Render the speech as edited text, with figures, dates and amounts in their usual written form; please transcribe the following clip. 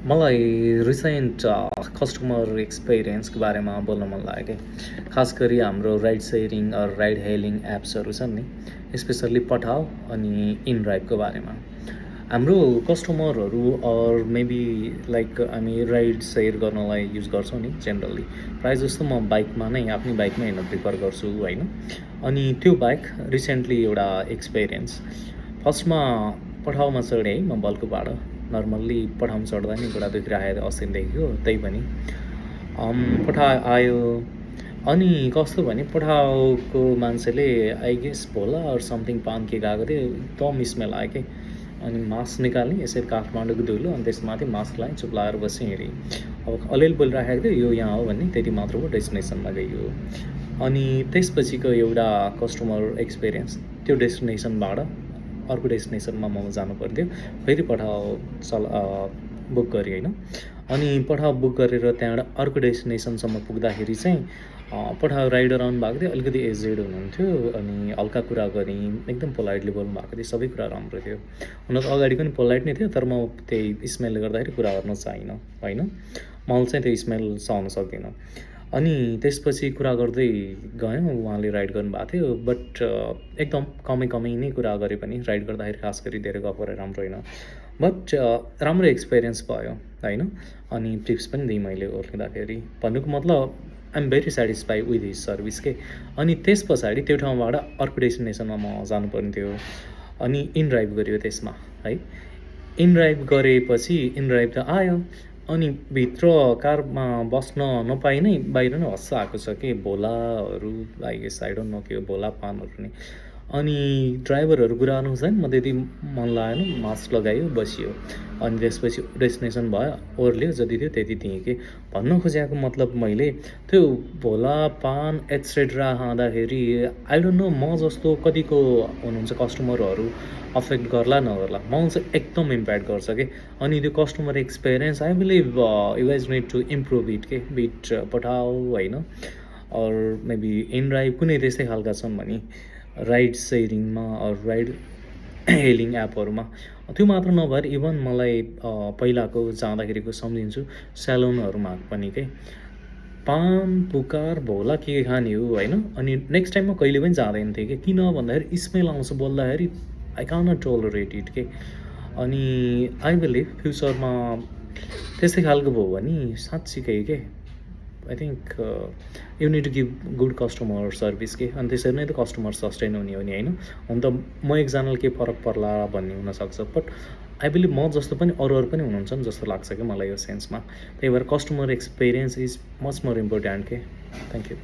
मलाई recent customer एक्सपिरियन्सको बारेमा बोल्न मन लाग्यो कि खास गरी हाम्रो राइड सेयरिङ राइड हेलिङ एप्सहरू छन् नि, स्पेसल्ली पठाओ अनि इनड्राइभको बारेमा हाम्रो कस्टमरहरू अर मेबी लाइक हामी राइड सेयर गर्नलाई युज गर्छौँ नि जेनरली प्रायः जस्तो म बाइकमा नै आफ्नै बाइकमा हिँड्न प्रिफर गर्छु होइन। अनि त्यो बाइक रिसेन्टली एउटा एक्सपिरियन्स फर्स्टमा पठाउमा चढेँ है म बल्कुबाट नर्मल्ली पठाउन चढ्दा नि बुढा दुखिरहेको अस्तिदेखिको त्यही पनि पठा आयो। अनि कस्तो भने पठाएको मान्छेले I guess Bhola or something पान के गएको थियो एकदम स्मेल आयो कि। अनि मास्क निकाल्ने यसरी काठमाडौँको धुलो अनि त्यसमाथि मास्क लगाएँ चुप लगाएर बसेँ हिँडेँ। अब अलिअलि बोलिराखेको थियो यो यहाँ हो भन्ने त्यति मात्र हो डेस्टिनेसनमा गइयो। अनि त्यसपछिको एउटा कस्टमर एक्सपिरियन्स त्यो डेस्टिनेसनबाट अर्को डेस्टिनेसनमा म जानु पर्थ्यो फेरि पठाओ बुक गरेँ होइन। अनि पठाओ बुक गरेर त्यहाँबाट अर्को डेस्टिनेसनसम्म पुग्दाखेरि चाहिँ पठाओ राइडर आउनुभएको थियो अलिकति एजेड हुनुहुन्थ्यो अनि हल्का कुरा गरेँ एकदम पोलाइटली बोल्नु भएको थियो सबै कुरा राम्रो थियो। हुन त अगाडि पनि पोलाइट नै थियो तर म त्यही स्मेलले गर्दाखेरि कुरा गर्न चाहिनँ होइन। मलाई चाहिँ त्यो स्मेल सहन सक्दिनँ। अनि त्यसपछि कुरा गर्दै गयौँ उहाँले राइड गर्नुभएको थियो बट एकदम कमै नै कुरा गरे पनि राइड गर्दाखेरि खास गरी धेरै गफ गरेर राम्रो होइन बट राम्रो एक्सपिरियन्स भयो होइन। अनि टिप्स पनि दिएँ मैले ओर्लिँदाखेरि भन्नुको मतलब I'm very satisfy with his service के। अनि त्यस पछाडि त्यो ठाउँबाट अर्को डेस्टिनेसनमा म जानुपर्ने थियो अनि इनड्राइभ गरियो त्यसमा है। इनड्राइभ गरेपछि इनड्राइभ त आयो अनि भित्र कारमा बस्न नपाइ नै बाहिर नै हस्स आएको छ कि भोलाहरू I guess I don't know के हो भोला पानहरू नि। अनि ड्राइभरहरू कुरा गर्नु हुँदैन म त्यति मन लागेन मास्क लगायो बसियो। अनि त्यसपछि डेस्टिनेसन भयो ओर्ल्यो जति थियो त्यति दिएँ कि भन्न खोजेको मतलब मैले त्यो भोला पान एट्सेट्रा खाँदाखेरि आई डोन्ट नो म जस्तो कतिको हुनुहुन्छ कस्टमरहरू अफेक्ट गर्ला नगर्ला मलाई चाहिँ एकदम इम्प्याक्ट गर्छ कि। अनि त्यो customer experience I believe you guys need to improve it के बिट पठाओ होइन अर मेबी इनड्राइभ कुनै त्यस्तै खालका छन् भने राइड सेयरिङमा राइड हेलिङ एपहरूमा त्यो मात्र नभएर इभन मलाई पहिलाको जाँदाखेरिको सम्झिन्छु सेलुनहरूमा पनि के पान पुकार भोला के खाने हो होइन। अनि नेक्स्ट टाइम म कहिले पनि जाँदैन थिएँ कि किन भन्दाखेरि स्मेल आउँछ बोल्दाखेरि I can not tolerate it के। अनि आई बिलिभ फ्युचरमा त्यस्तै खालको भयो भने साँच्चीकै के I think you need to give good customer service के। अनि त्यसरी नै त कस्टमर सस्टेन हुने हो नि होइन। हुन त म एकजनाले के फरक पर्ला भन्ने हुनसक्छ बट आई बिलिभ म जस्तो पनि अरू पनि हुनुहुन्छ नि जस्तो लाग्छ कि मलाई यो सेन्समा। त्यही भएर customer experience is much more important के। Thank you.